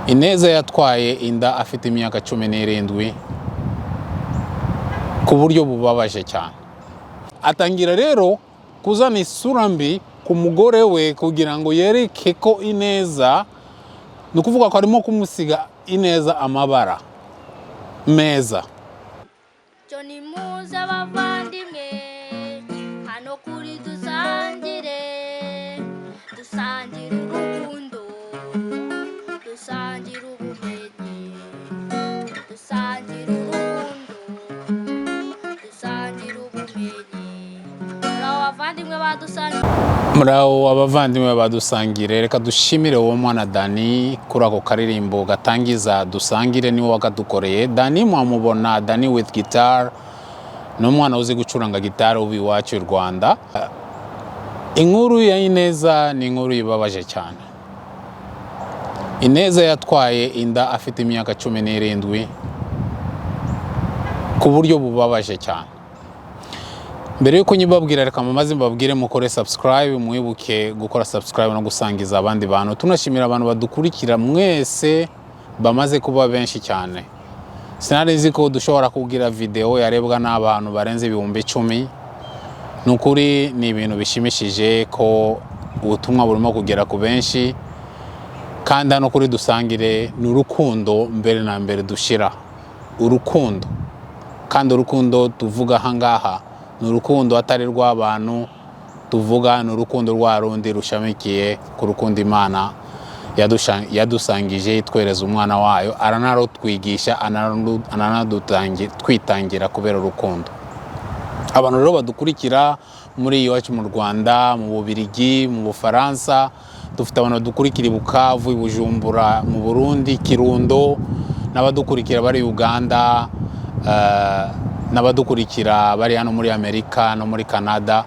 Ineza yatwaye inda afite imyaka 17 ku buryo bubabaje cyane. Atangira rero kuzana isura mbi ku mugore we kugira ngo yereke ko Ineza, ni ukuvuga ko arimo kumusiga Ineza amabara meza. Cyo nimuze abavandimwe, hano kuri Dusangire, dusangire urukundo, dusangire ubumenyi, dusangire urukundo, dusangire ubumenyi. Muri abo bavandimwe badusangiye. Muri abo abavandimwe badusangire, reka dushimire uwo mwana Dani kuri ako karirimbo gatangiza Dusangire, niwe wakadukoreye. Dani mwamubona, Dani with guitar, ni umwana uzi gucuranga gitari uba iwacu i Rwanda. Inkuru ya Ineza ni inkuru ibabaje cyane. Ineza yatwaye inda afite imyaka 17 ku buryo bubabaje cyane. Mbere yuko nyibabwira, reka mumaze mbabwire mukore subscribe, mwibuke gukora subscribe no gusangiza abandi bantu. Tunashimira abantu badukurikira mwese, bamaze kuba benshi cyane. Sinari nzi ko dushobora kugira video yarebwa n'abantu barenze 10,000. Ni ukuri ni ibintu bishimishije ko ubutumwa burimo kugera ku benshi. Kandi hano kuri Dusangire ni urukundo mbere na mbere, dushira urukundo. Kandi urukundo tuvuga aha ngaha ni urukundo atari rw'abantu tuvuga, ni urukundo rwa rundi rushamikiye ku rukundo Imana yadusangije, itwereza umwana wayo, aranarutwigisha, twitangira kubera urukundo. Abantu rero badukurikira muri iwacu mu Rwanda, mu Bubirigi, mu Bufaransa, dufite abantu badukurikira i Bukavu, i Bujumbura mu Burundi, Kirundo, n'abadukurikira bari Uganda, n'abadukurikira bari hano muri Amerika no muri Canada.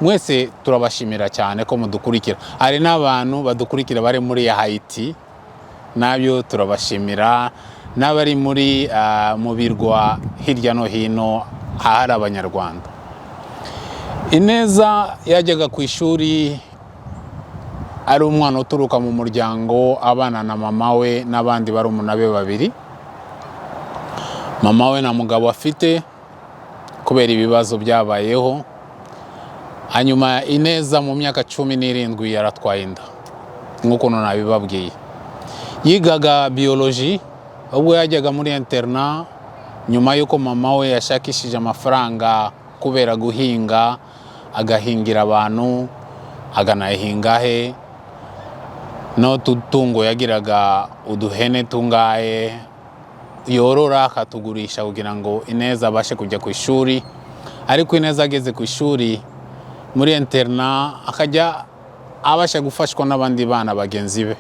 Mwese turabashimira cyane ko mudukurikira. Hari n'abantu badukurikira bari muri Haiti, nabyo turabashimira, n'abari muri mu birwa hirya no hino ahari Abanyarwanda. Ineza yajyaga ku ishuri ari umwana uturuka mu muryango abana na mama we n'abandi barumuna be babiri. Mama we nta mugabo afite kubera ibibazo byabayeho. Hanyuma Ineza mu myaka 17 yaratwaye inda nk'uko nabibabwiye. Yigaga biology ubwo yajyaga muri internat, nyuma y'uko mama we yashakishije amafaranga kubera guhinga, agahingira abantu, akanahinga he n'ututungo yagiraga, uduhene tungahe yorora, akatugurisha kugira ngo Ineza abashe kujya ku ishuri. Ariko Ineza ageze ku ishuri muri internat, akajya abasha gufashwa n'abandi bana bagenzi be,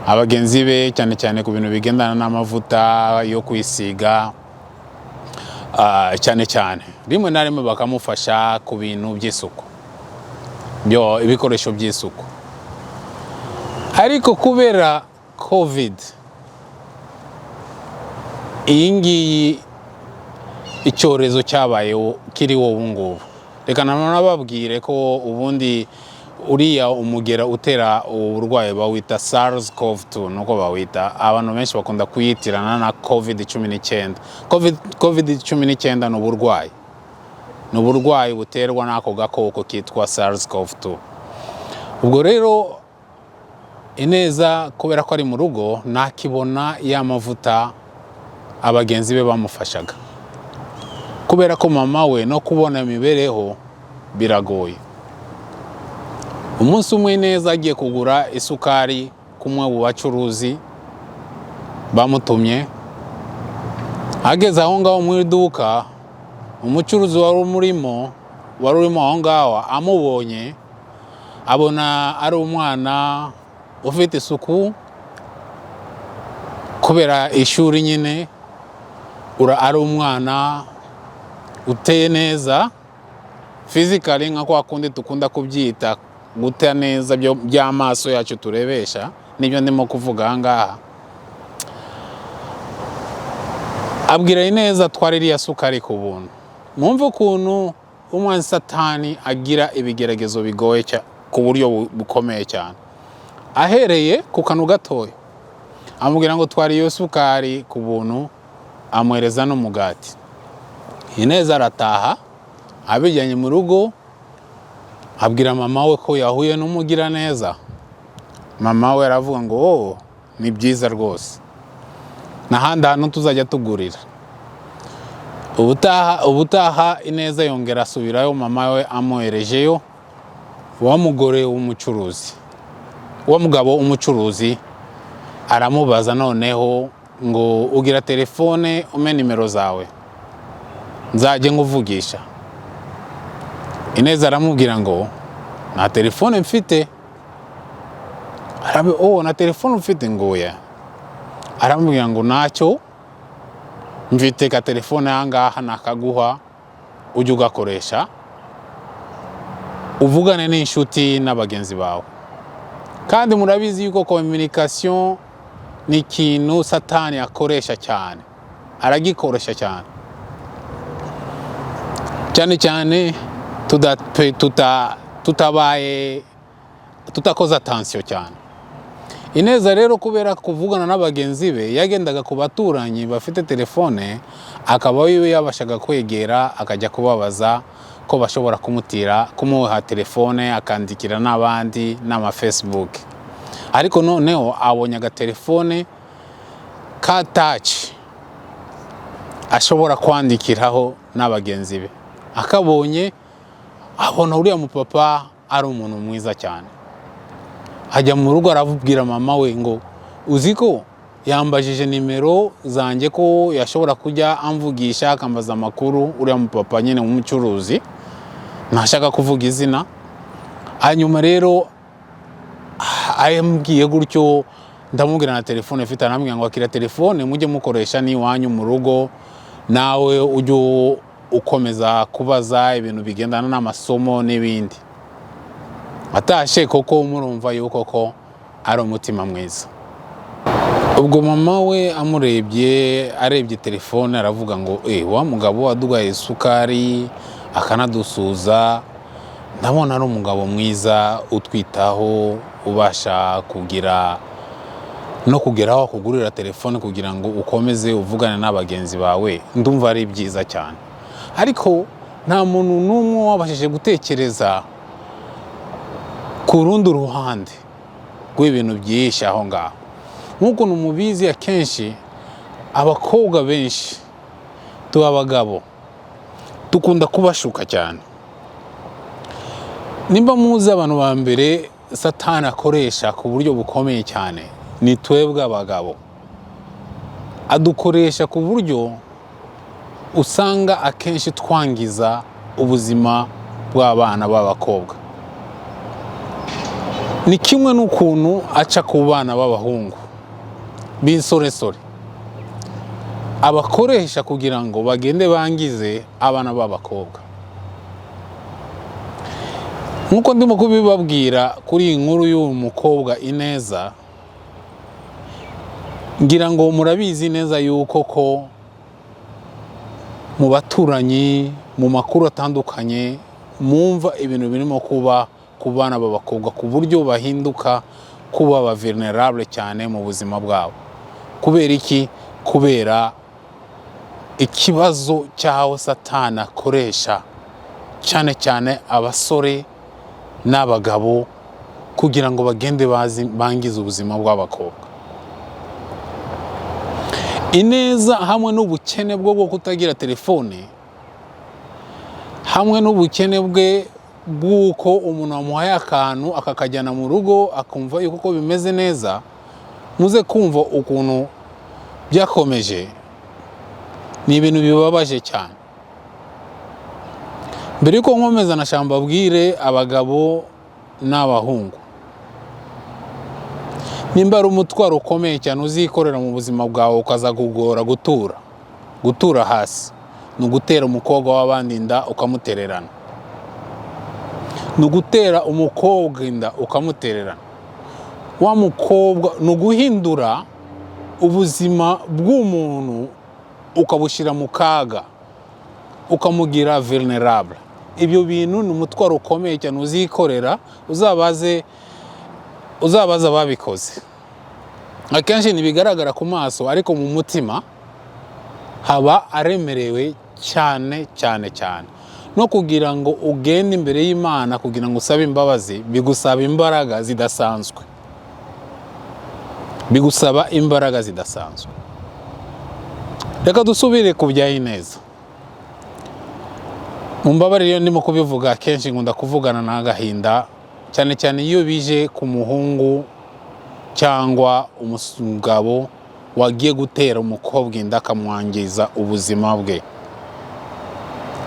abagenzi be cyane cyane ku bintu bigendana n'amavuta yo kwisiga, cyane cyane rimwe na rimwe bakamufasha ku bintu by'isuku, byo ibikoresho by'isuku. Ariko kubera COVID iyi ngiyi, icyorezo cyabayeho kiriho ubu ngubu, reka nanababwire ko ubundi uriya umugera utera uburwayi bawita SARS CoV-2, nuko bawita. Abantu benshi bakunda kuyitirana na COVID-19. COVID-19 ni uburwayi, ni uburwayi buterwa n'ako gakoko kitwa SARS CoV-2. Ubwo rero Ineza, kubera ko ari mu rugo, ntakibona ya mavuta abagenzi be bamufashaga, kubera ko mama we no kubona imibereho biragoye. Umunsi umwe Ineza agiye kugura isukari kumwe mu bacuruzi bamutumye. Ageze aho ngaho mu iduka, umucuruzi wari umurimo, wari urimo aho ngaho, amubonye abona ari umwana ufite isuku kubera ishuri nyine, ari umwana uteye neza physically, nka kwa kundi dukunda kubyita guta neza by'amaso yacu turebesha, nibyo ndimo kuvuga aha ngaha. Abwira Ineza atwara iriya sukari ku buntu. Mwumve ukuntu umwanzi Satani agira ibigeragezo bigoye ku buryo bukomeye cyane, ahereye ku kantu gatoya. Amubwira ngo twara iyo sukari ku buntu, amuhereza n'umugati. Ineza arataha, abijyanye mu rugo, abwira mama we ko yahuye n'umugiraneza. Mama we aravuga ngo: "Oh, ni byiza rwose, n'ahandi hantu tuzajya tugurira ubutaha." Ubutaha Ineza yongera asubirayo, mama we amwoherejeyo wa mugore w'umucuruzi, wa mugabo w'umucuruzi. Aramubaza noneho ngo: "Ugira telefone? Umpe nimero zawe nzajye nkuvugisha." Ineza aramubwira ngo: "Nta telefone mfite." "Oh, nta telefone mfite?" Ngo: "Oya." Aramubwira ngo: "Ntacyo, mfite ka telefone aha ngaha, nakaguha ujye ugakoresha uvugane n'inshuti n'abagenzi bawe." Kandi murabizi yuko communication ni ikintu Satani akoresha cyane, aragikoresha cyane cyane cyane tutabaye tutakoze attention cyane. Ineza rero, kubera kuvugana n'abagenzi be, yagendaga ku baturanyi bafite telefone, akaba we yabashaga kwegera akajya kubabaza ko bashobora kumutira, kumuha telefone, akandikira n'abandi n'ama Facebook. Ariko noneho abonye agatelefone ka touch ashobora kwandikiraho n'abagenzi be. Akabonye, abona uriya mupapa ari umuntu mwiza cyane. Ajya mu rugo, arabwira mama we ngo: "Uzi ko yambajije nimero zanjye, ko yashobora kujya amvugisha, akambaza amakuru, uriya mupapa nyine w'umucuruzi, ntashaka kuvuga izina. Hanyuma rero ayambwiye gutyo, ndamubwira na telefone mfite." Arambwira ngo: "Akira telefone mujye mukoresha n'iwanyu mu rugo, nawe ujye ukomeza kubaza ibintu bigendana n'amasomo n'ibindi." Atashe koko, murumva yuko ko ari umutima mwiza. Ubwo mama we amurebye, arebye telefone, aravuga ngo: "Eh, wa mugabo waduhaye isukari akanadusuza, ndabona ari umugabo mwiza utwitaho, ubasha kugira no kugeraho akugurira telefone kugira ngo ukomeze uvugane n'abagenzi bawe. Ndumva ari byiza cyane." Ariko nta muntu n'umwe wabashije gutekereza ku rundi ruhande rw'ibintu byinshi aho ngaho. Nk'ukuntu mubizi, akenshi abakobwa benshi tuba abagabo dukunda kubashuka cyane. Nimba muzi, abantu ba mbere Satani akoresha ku buryo bukomeye cyane ni twebwe abagabo. Adukoresha ku buryo usanga akenshi twangiza ubuzima bw'abana b'abakobwa. Ni kimwe n'ukuntu aca ku bana b'abahungu b'insoresore, abakoresha kugira ngo bagende bangize abana b'abakobwa. Nk'uko ndimo kubibabwira kuri iyi nkuru y'uyu mukobwa Ineza, ngira ngo murabizi neza yuko ko mu baturanyi, mu makuru atandukanye, mwumva ibintu birimo kuba ku bana b'abakobwa, ku buryo bahinduka kuba ba vulnerable cyane mu buzima bwabo. Kubera iki? Kubera ikibazo cy'aho Satani akoresha cyane cyane abasore n'abagabo kugira ngo bagende bangize ubuzima bw'abakobwa. Ineza, hamwe n'ubukene bwo kutagira telefone, hamwe n'ubukene bwe bw'uko umuntu wamuhaye akantu akakajyana mu rugo akumva yuko ko bimeze neza, muze kumva ukuntu byakomeje. Ni ibintu bibabaje cyane. Mbere yuko nkomeza na mbabwire abagabo n'abahungu, nimba ari umutwaro ukomeye cyane uzikorera mu buzima bwawe ukaza kugora gutura hasi, ni ugutera umukobwa w'abandi inda ukamutererana, ni ugutera umukobwa inda ukamutererana wa mukobwa, ni uguhindura ubuzima bw'umuntu ukabushyira mu kaga, ukamugira vulnerable. Ibyo bintu ni umutwaro ukomeye cyane uzikorera. Uzabaze, uzabaza ababikoze. Akenshi ntibigaragara ku maso, ariko mu mutima haba aremerewe cyane cyane cyane. No kugira ngo ugende imbere y'Imana kugira ngo usabe imbabazi, bigusaba imbaraga zidasanzwe, bigusaba imbaraga zidasanzwe. Reka dusubire ku bya Ineza. Mumbabarire, iyo ndimo kubivuga akenshi nkunda kuvugana n'agahinda, cyane cyane iyo bije ku muhungu cyangwa umugabo wagiye gutera umukobwa inda akamwangiza ubuzima bwe.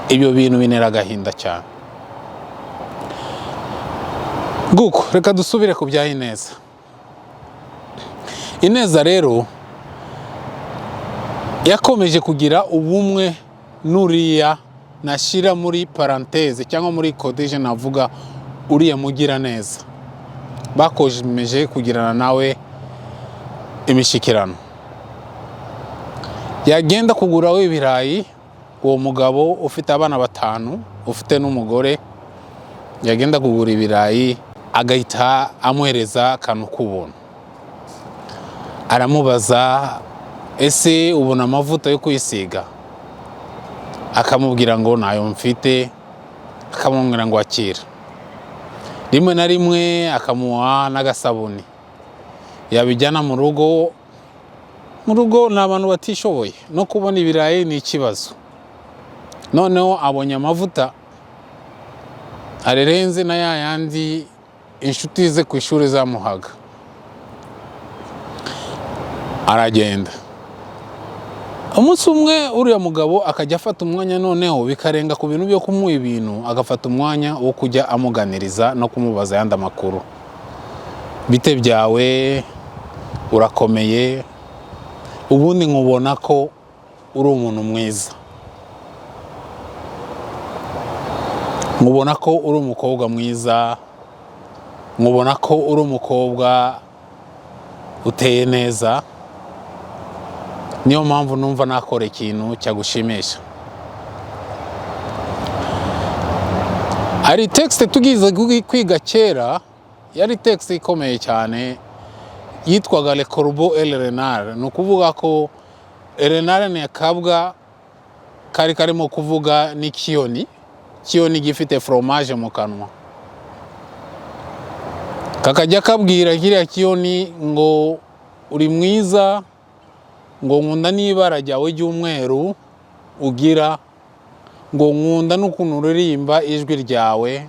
Ibyo bintu bintera agahinda cyane. Nguko, reka dusubire ku bya Ineza. Ineza rero yakomeje kugira ubumwe n'uriya, nashyira muri parenthèse cyangwa muri quotation, navuga uriya mugira neza. Bakomeje kugirana nawe imishyikirano. Yagenda kuguraho ibirayi, uwo mugabo ufite abana batanu, ufite n'umugore, yagenda kugura ibirayi agahita amuhereza akantu k'ubuntu. Aramubaza: "Ese ubona amavuta yo kwisiga?" Akamubwira ngo: "Ntayo mfite." Akamubwira ngo: "Akira." Rimwe na rimwe akamuha n'agasabuni, yabijyana mu rugo. Mu rugo ni abantu batishoboye, no kubona ibirayi ni ikibazo. Noneho abonye amavuta arerenze na ya yandi inshuti ze ku ishuri zamuhaga, aragenda. Umunsi umwe uriya mugabo akajya afata umwanya, noneho bikarenga ku bintu byo kumuha ibintu, agafata umwanya wo kujya amuganiriza no kumubaza ayandi amakuru: "Bite byawe? Urakomeye? Ubundi nkubona ko uri umuntu mwiza, nkubona ko uri umukobwa mwiza, nkubona ko uri umukobwa uteye neza. Niyo mpamvu numva nakora ikintu cyagushimisha." Hari texte tugize kwiga kera, yari texte ikomeye cyane, yitwaga Le Corbeau et le Renard. Ni ukuvuga ko renard ni akabwa kari karimo kuvuga n'ikiyoni, kiyoni gifite fromage mu kanwa, kakajya kabwira kiriya kiyoni ngo: "Uri mwiza," ngo: "Nkunda n'ibara ryawe ry'umweru ugira," ngo: "Nkunda n'ukuntu uririmba, ijwi ryawe."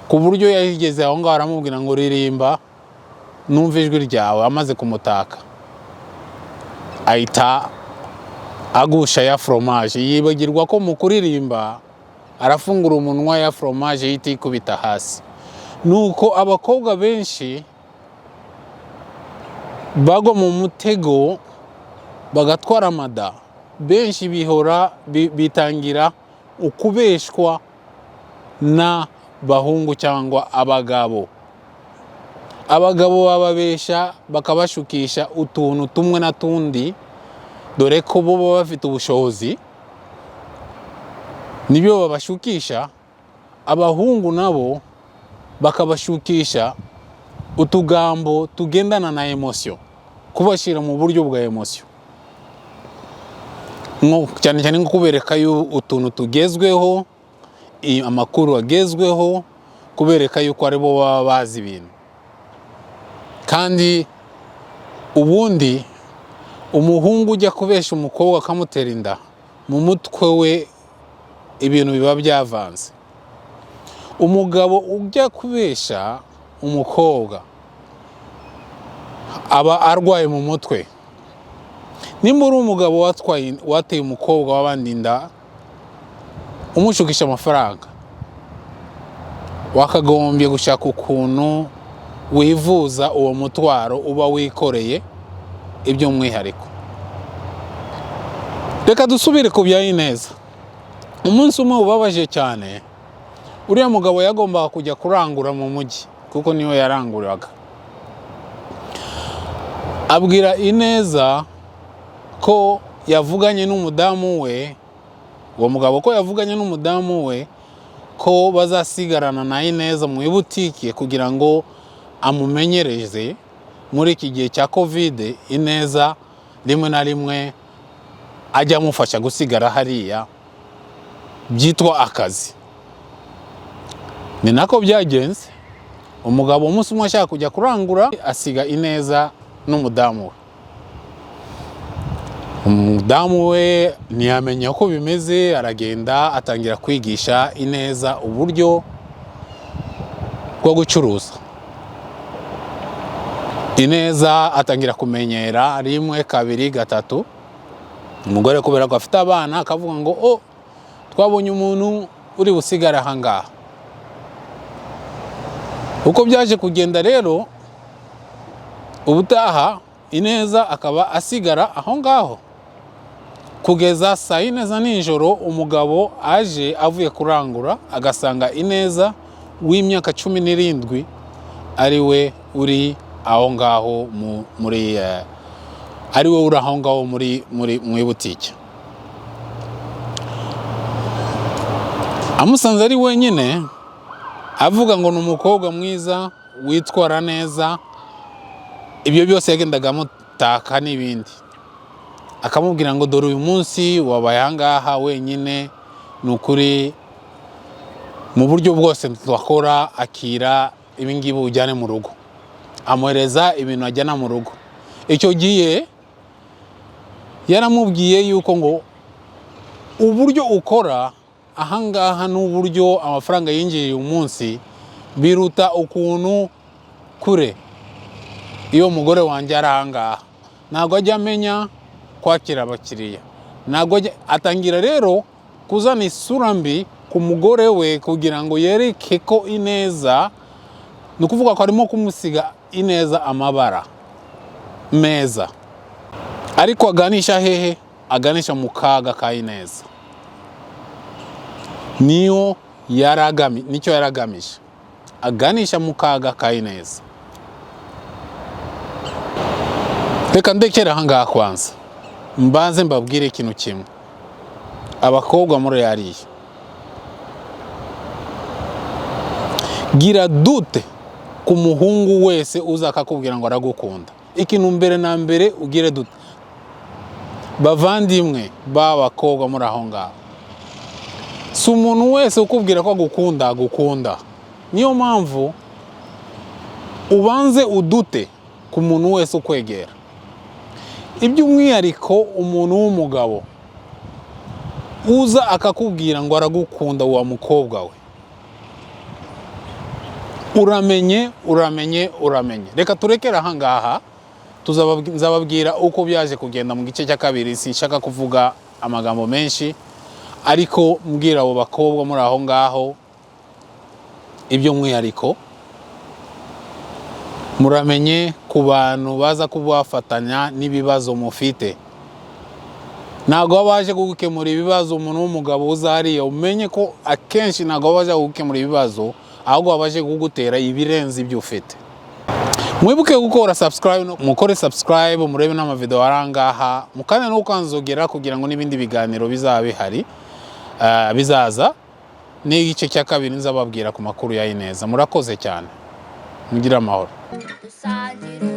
Ku buryo yageze aho ngaho aramubwira ngo: "Ririmba numva ijwi ryawe." Amaze kumutaka ahita agusha ya fromage, yibagirwa ko mu kuririmba arafungura umunwa, ya fromage ihita ikubita hasi. Nuko abakobwa benshi bagwa mu mutego bagatwara amada, benshi bihora bitangira ukubeshwa n'abahungu cyangwa abagabo. Abagabo bababesha, bakabashukisha utuntu tumwe na tundi, dore ko bo baba bafite ubushobozi, nibyo babashukisha. Abahungu nabo bakabashukisha utugambo tugendana na émotion, kubashyira mu buryo bwa émotion, cyane cyane nko kubereka utuntu tugezweho, amakuru agezweho, kubereka yuko aribo baba bazi ibintu. Kandi ubundi umuhungu ujya kubesha umukobwa akamutera inda, mu mutwe we ibintu biba byavanze. Umugabo ujya kubesha umukobwa aba arwaye mu mutwe. Nimba uri umugabo watwaye, wateye umukobwa w'abandi inda, umushukisha amafaranga, wakagombye gushaka ukuntu wivuza uwo mutwaro uba wikoreye iby'umwihariko. Reka dusubire ku bya Ineza. Umunsi umwe ubabaje cyane, uriya mugabo yagombaga kujya kurangura mu mujyi, kuko niwe yaranguraga. Abwira Ineza ko yavuganye n'umudamu we, uwo mugabo ko yavuganye n'umudamu we ko bazasigarana na Ineza mu ibutike kugira ngo amumenyereze. Muri iki gihe cya COVID, Ineza rimwe na rimwe ajya amufasha gusigara hariya, byitwa akazi. Ni nako byagenze. Umugabo umunsi umwe ashaka kujya kurangura, asiga Ineza n'umudamu we. Umudamu we ntiyamenya uko bimeze, aragenda atangira kwigisha Ineza uburyo bwo gucuruza. Ineza atangira kumenyera rimwe, kabiri, gatatu. Umugore, kubera ko afite abana, akavuga ngo: "Oh, twabonye umuntu uri busigare ahangaha." Uko byaje kugenda rero, ubutaha Ineza akaba asigara aho ngaho kugeza saa 4 za nijoro. Umugabo aje avuye kurangura, agasanga Ineza w'imyaka 17 ari we uri aho ngaho muri ari we uri aho ngaho muri butike. Amusanze ari wenyine, avuga ngo ni umukobwa mwiza witwara neza. Ibyo byose yagendaga amutaka n'ibindi, akamubwira ngo: "Dore uyu munsi wabaye ahangaha wenyine, ni ukuri mu buryo bwose twakora, akira ibingibi ujyane mu rugo." Amuhereza ibintu ajyana mu rugo. Icyo gihe yaramubwiye yuko ngo uburyo ukora ahangaha n'uburyo amafaranga yinjiriye umunsi biruta ukuntu kure iyo umugore wanjye ari ahangaha, ntabwo ajya amenya kwakira abakiriya, ntabwo ajya. Atangira rero kuzana isura mbi ku mugore we kugira ngo yereke ko Ineza, ni ukuvuga ko arimo kumusiga Ineza amabara meza, ariko aganisha hehe? Aganisha mu kaga ka Ineza. Niyo nicyo yaragamije, aganisha mu kaga ka Ineza. Reka ndekere ahangaha kwanza, mbanze mbabwire ikintu kimwe. Abakobwa muri hariya, gira dute ku muhungu wese uza akakubwira ngo aragukunda. Ikintu mbere na mbere ugire dute, bavandimwe b'abakobwa muri aho ngaho, si umuntu wese ukubwira ko agukunda agukunda. Niyo mpamvu ubanze udute ku muntu wese ukwegera, iby'umwihariko umuntu w'umugabo uza akakubwira ngo aragukunda. Wa mukobwa we, uramenye, uramenye, uramenye. Reka turekere ahangaha, nzababwira uko byaje kugenda mu gice cya kabiri. Sinshaka kuvuga amagambo menshi, ariko mbwira abo bakobwa muri aho ngaho iby'umwihariko, muramenye ku bantu baza kubafatanya n'ibibazo mufite. Ntabwo baba baje kugukemura ibibazo. Umuntu w'umugabo uza hariya, umenye ko akenshi ntabwo baba baje kugukemura ibibazo, ahubwo baba baje kugutera ibirenze ibyo ufite. Mwibuke gukora subscribe, mukore subscribe, murebe n'amavideo ari ahangaha, mukande no kukanzogera kugira ngo n'ibindi biganiro bizaba bihari, bizaza n'igice cya kabiri nzababwira ku makuru ya Ineza. Murakoze cyane, mugire amahoro. Dusangira.